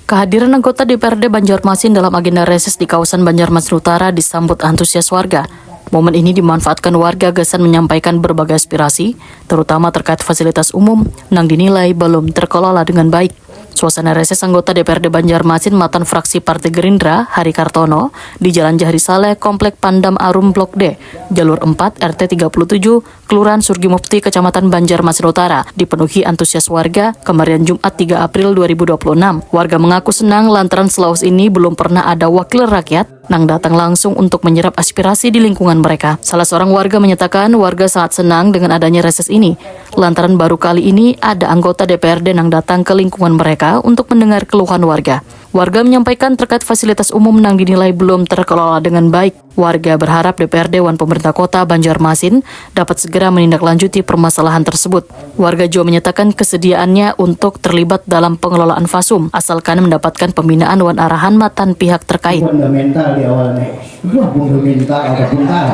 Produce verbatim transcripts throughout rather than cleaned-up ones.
Kehadiran anggota D P R D Banjarmasin dalam agenda reses di kawasan Banjarmasin Utara disambut antusias warga. Momen ini dimanfaatkan warga gasan menyampaikan berbagai aspirasi, terutama terkait fasilitas umum nang dinilai belum terkelola dengan baik. Suasana reses anggota D P R D Banjarmasin matan fraksi Partai Gerindra, Hari Kartono, di Jalan Jahri Saleh, Komplek Pandam Arum Blok D, Jalur empat, R T tiga puluh tujuh, Kelurahan Surgi Mufti, Kecamatan Banjarmasin Utara, dipenuhi antusias warga kemarin Jumat tiga April dua ribu dua puluh enam. Warga mengaku senang lantaran selaus ini belum pernah ada wakil rakyat nang datang langsung untuk menyerap aspirasi di lingkungan mereka. Salah seorang warga menyatakan warga sangat senang dengan adanya reses ini, lantaran baru kali ini ada anggota D P R D nang datang ke lingkungan mereka untuk mendengar keluhan warga. Warga menyampaikan terkait fasilitas umum nang dinilai belum terkelola dengan baik. Warga berharap D P R D wan pemerintah kota Banjarmasin dapat segera menindaklanjuti permasalahan tersebut. Warga juga menyatakan kesediaannya untuk terlibat dalam pengelolaan fasum, asalkan mendapatkan pembinaan wan arahan matan pihak terkait. Fundamental di awalnya. Wah, fundamental ada fundamental.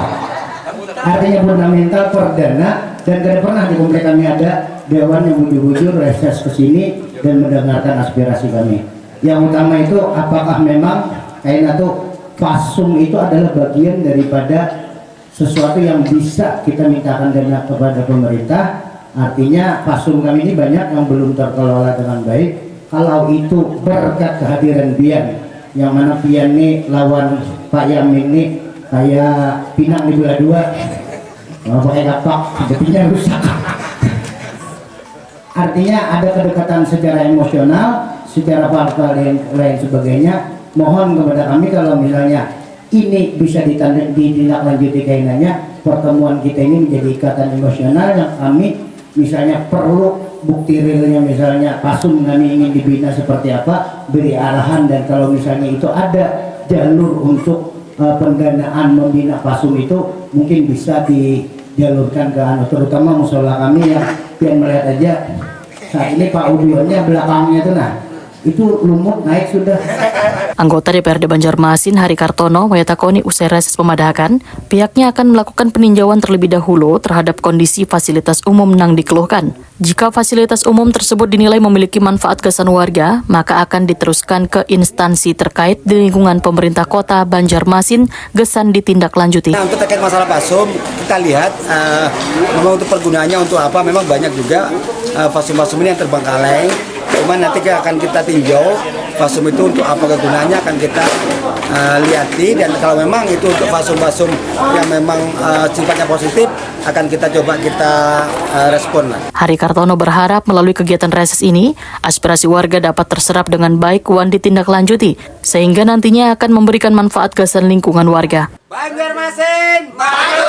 Artinya fundamental perdana dan tidak pernah di komplek kami ada dewan yang bujur-bujur reses ke sini dan mendengarkan aspirasi kami. Yang utama itu apakah memang kayak tuh fasum itu adalah bagian daripada sesuatu yang bisa kita mintakan dana kepada pemerintah. Artinya fasum kami ini banyak yang belum terkelola dengan baik. Kalau itu berkat kehadiran Bian, yang mana Bian nih lawan Pak Yamin nih kayak pinang dibelah dua. Kalau pakai kapak, jadinya rusak. Artinya ada kedekatan secara emosional, secara verbal dan lain sebagainya. Mohon kepada kami kalau misalnya ini bisa ditanda-, ditindaklanjuti kainanya, pertemuan kita ini menjadi ikatan emosional yang kami misalnya perlu bukti realnya, misalnya fasum kami ingin dibina seperti apa, beri arahan, dan kalau misalnya itu ada jalur untuk eh, pendanaan membina fasum itu mungkin bisa dijalurkan ke anu, terutama musola kami yang pian melihat aja saat ini Pak Udionnya belakangnya tuh nah itu lumut naik sudah. Anggota D P R D Banjarmasin, Hari Kartono, menyatakan usai reses pemadahakan, pihaknya akan melakukan peninjauan terlebih dahulu terhadap kondisi fasilitas umum nang dikeluhkan. Jika fasilitas umum tersebut dinilai memiliki manfaat gasan warga, maka akan diteruskan ke instansi terkait di lingkungan pemerintah kota Banjarmasin gasan ditindaklanjuti. Nah, untuk terkait masalah fasum, kita lihat, eh, memang untuk pergunaannya untuk apa, memang banyak juga, eh, fasum-fasum ini yang terbengkalai. Cuman nanti akan kita tinjau fasum itu untuk apa kegunaannya akan kita, eh, lihati, dan kalau memang itu untuk fasum-fasum yang memang, eh, sifatnya positif akan kita coba kita, eh, respon lah. Hari Kartono berharap melalui kegiatan reses ini, aspirasi warga dapat terserap dengan baik wan ditindaklanjuti, sehingga nantinya akan memberikan manfaat gasan lingkungan warga. Banjarmasin maju